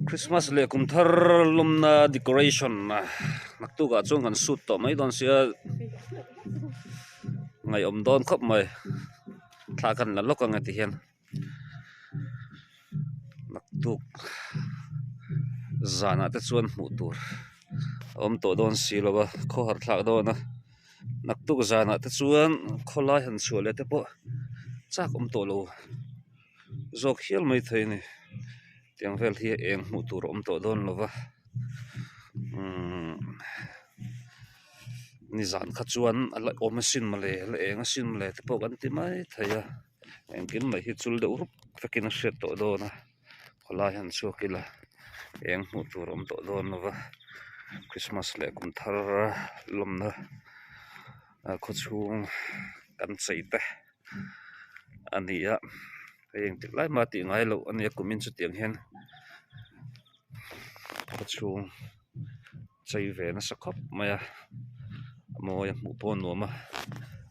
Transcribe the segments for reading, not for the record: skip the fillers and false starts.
Christmas leh kum thar lawmna decoration naktuk ah chuan kan shoot tawh mai dawn sia ngaihawm dawn khawp mai thla kan la lawk ang e ti hian naktuk zanah te chuan hmuh tur a awm tawh dawn si lo a khawhar thlak dawn a naktuk zanah te chuan khawlai han chhuah leh te pawh chak awm tawh lo. Zawk hial mai thei a ni tiang vel hi eng hmuh tur a awm tawh dawn lo va umm nizan kha chuan a la awm asin mawle a la eng asin mawle te pawh kan ti mai thei a engkim mai hi chul deuh rup vekin a hriat tawh dawn a khawlai han chhuak ila eng hmuh tur a awm tawh dawn lo va christmas leh kum thar lawmna khawchhung kan chei te. A ni a hei engtik lai mah tih ngai loh a nia kumin chutiang hian khawchhung chei ve nasa khawp mai a a mawi a hmuh pawh a nuam a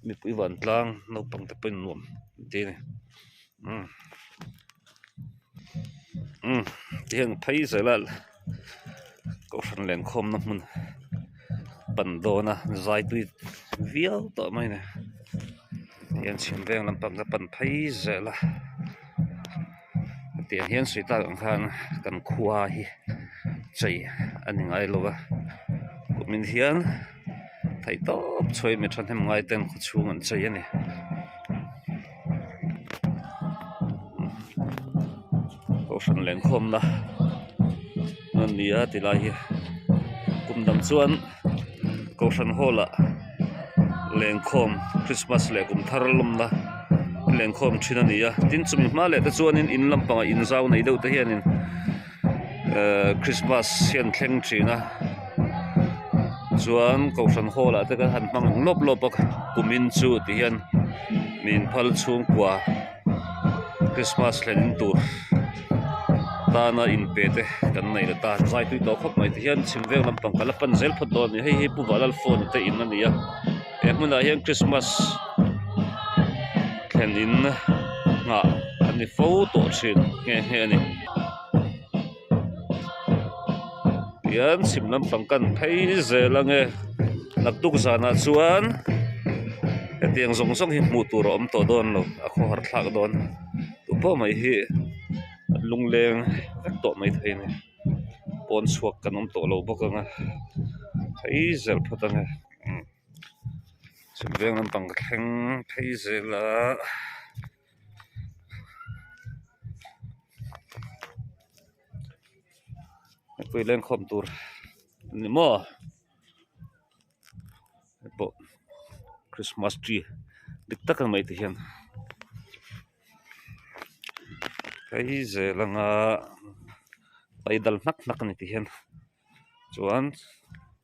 mipui vantlang naupang te pawhin nuam an ti a ni umm umm tihian phei zel a kohhran lenkhawmna hmun pan dawn a zai tui viau tawh mai a ni tihian chhim veng lampang ka pan phei zel a hetiang hian sawi tak ang khan kan khua hi chei a ni ngai lo va kumin hian theih tawp chhuai mi thahnem ngai ten khawchhung an chei a ni. Kohhran lenkhawmna a ni a ti lai hi kum dang chuan kohhran hall ah lenkhawm christmas leh kum thar lawmna lenkhawm thin a ni a tin chumi hma leh te chuanin in lampangah in zau nei deuh te hianin ehh christmas hi an thleng thin a chuan kohhran hall ah te khan han hmang ang lawp lawp a kumin chu ti hian min phal chhungkua christmas thlen tur tana inpe te kan nei leh ta zai tui tawh khawp mai ti hian chhim veng lampang ka la pan zel phawt dawn a ni hei hi pu valal phone te in a ni a he hmunah hian christmas thlen in nghah a ni fo tawh thin nghe nghe a ni. Tihian chhim lampang kan phei zel ange naktuk zanah chuan hetiang zawng zawng hi hmuh tur a awm tawh dawn lo a khawhar thlak dawn tupawh mai hi lungleng vek tawh mai thei a ni pawn chhuak kan awm tawh lo bawk ang a phei zel phawt ang e. Chhim veng lampang ka thleng phei zel a. Mipui lengkhawm tur a ni maw hei pawh christmas tree dik tak ang mai ti hian phei zel anga paidal hnak hnak a ni ti hian chuan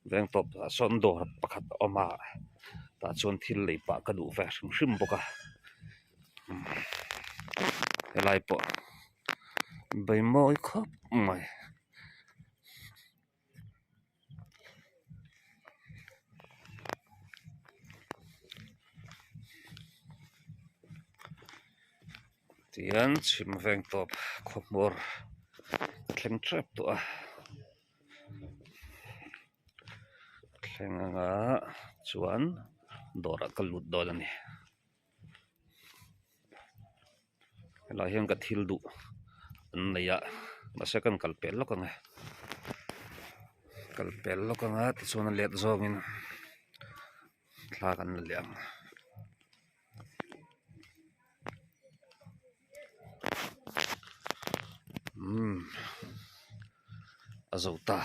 veng tawp ah sawn dawr pakhat a awm a tah chuan thil lei pah ka duh ve hrim hrim bawk a helai pawh bei mawi khawp mai. Tihian chhim veng tawp khawhmawr a thleng tep tawh a thleng anga chuan dawrah ka lut dawn a ni. Helai hian ka thil duh an nei a mahse kan kal pel lawk ang e kal pel lawk ang a tichuan a let zawngin thla kan la leh ang. Umm a zo ta.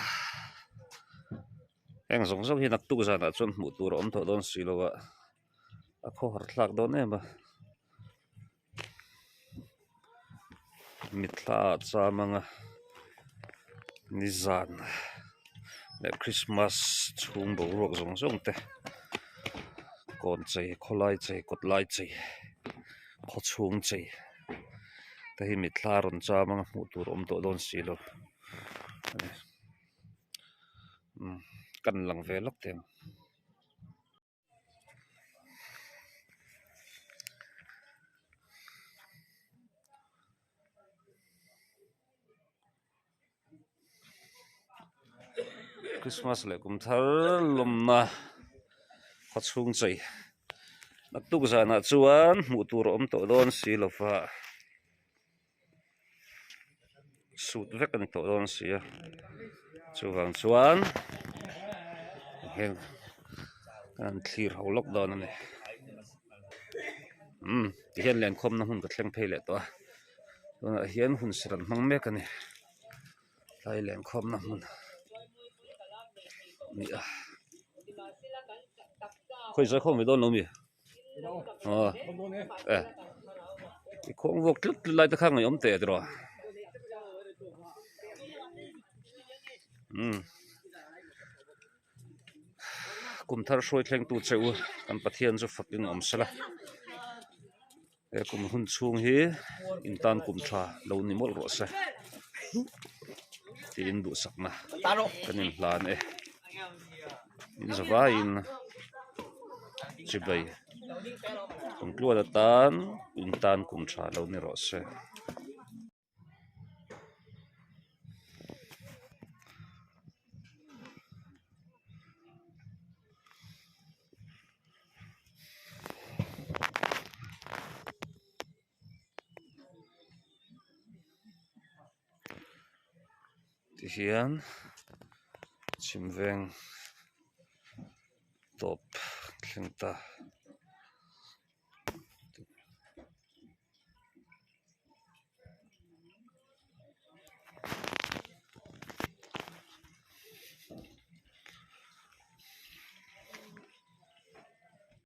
Heng zawng zawng hi naktuk zanah chuan hmuh tur a awm tawh dawn si lo a. A khawhar thlak dawn em a mitthla ah cham anga nizan leh christmas chhung boruak zawng zawng te kawn chei khawlai chei kawt lai chei khaw chhung chei te hi mitthla a rawn cham anga hmuh tur a awm tawh dawn si lo a ni kan lang ve lawk teh ang. Christmas leh kum thar lawmna khaw chhung chei naktuk zanah chuan hmuh tur a awm tawh dawn si lova sut vek a ni tawh dawn si a chuvang chuan heng an thlir ho lawk dawn a ni umm tihian lenkhawmna hmun ka thleng phei leh tawh a tunah hian hun serh an hmang mek a ni. Tlai lenkhawmna hmun a ni a khawi zai khawm ve dawn lo mi aw e i khawng vawk tlut tlut lai te kha ngaih awm teh tiraw umm kum thar hruai thleng tu che u kan Pathian chu fak in awm sela. He kum hun chhung hi in tan kum tha lo ni mawlh rawh se tiin duhsakna kan inhlan e in zavaiin chibai kum tluan atan in tan kum tha lo ni rawh se. Tihian chhim veng tawp thleng ta.